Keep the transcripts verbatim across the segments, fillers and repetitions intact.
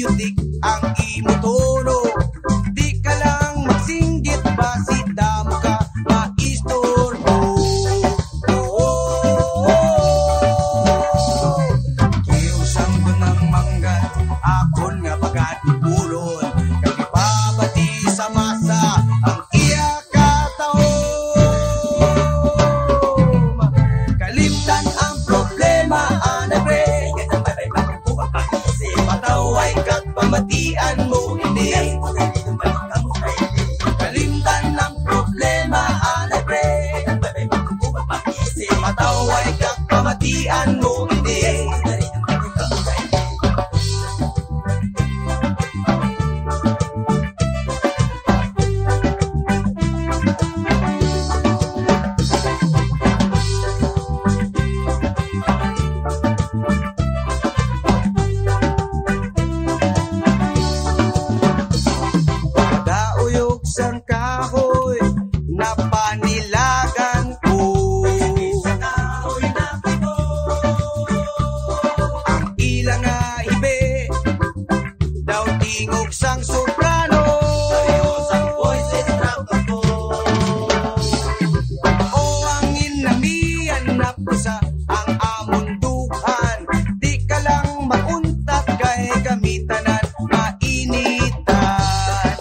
Yutik ang imo tono. Di ka lang magsinggit, basi damo ka maistorbo. Kiusang ko ng mangga, akon nga pagkatipulon. Kag ipabati sa masa ang iya katahom. Kalimtan ang problema, anay pre. Pataway kag pamatian mo ini. Kalimtan ang problema, anay pre. Pataway kag pamatian mo ini. Dauyog sang kahoy, napanilagan ko. Ang ila nga hibi, daw tingog sang soprano. O ang inamian na pusa ang amon dughan. Di ka lang mauntat kay kami tanan mainitan.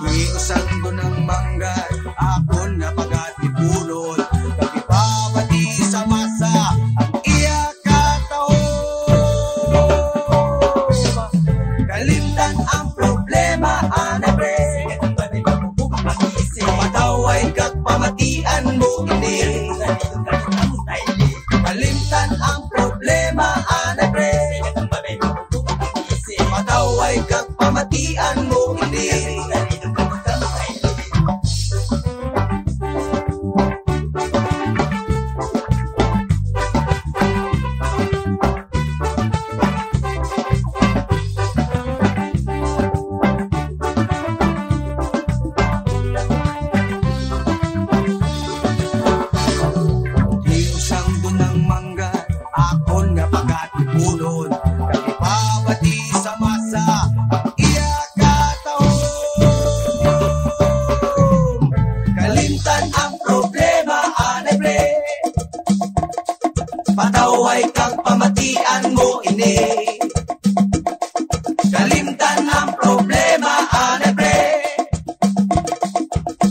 Tuwing usag ko ng mangga, akon nga pagkatipulon, kag ipabati sa masa ang iya katahom. Kalimtan ang problema, anay pre. Pataway kag pamatian mo ini. Kalimtan ang problema, anay pre. Pataway kag pamatian mo ini. Di usang dunang mangga, akon nga pagkatipulon, kag ipabati sa masa ang iya katahom. Kalimtan ang problema, anay pre. Pataway kag pamatian mo ini. Kalimtan ang problema, anay pre.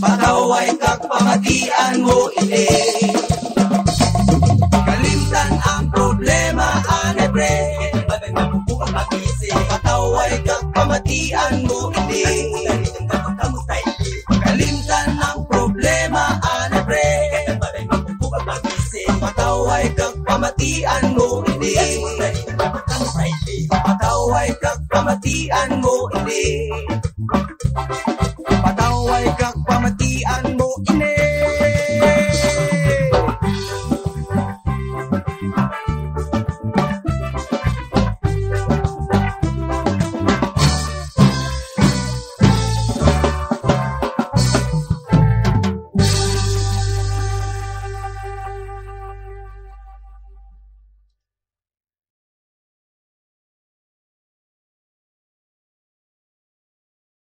Pataway kag pamatian mo ini. Kalimtan ang problema, anay pre. Pataway kag pamatian mo ini. Kalimtan ang problema, anay pre. Pataway kag pamatian mo ini. Pataway kag pamatian mo ini.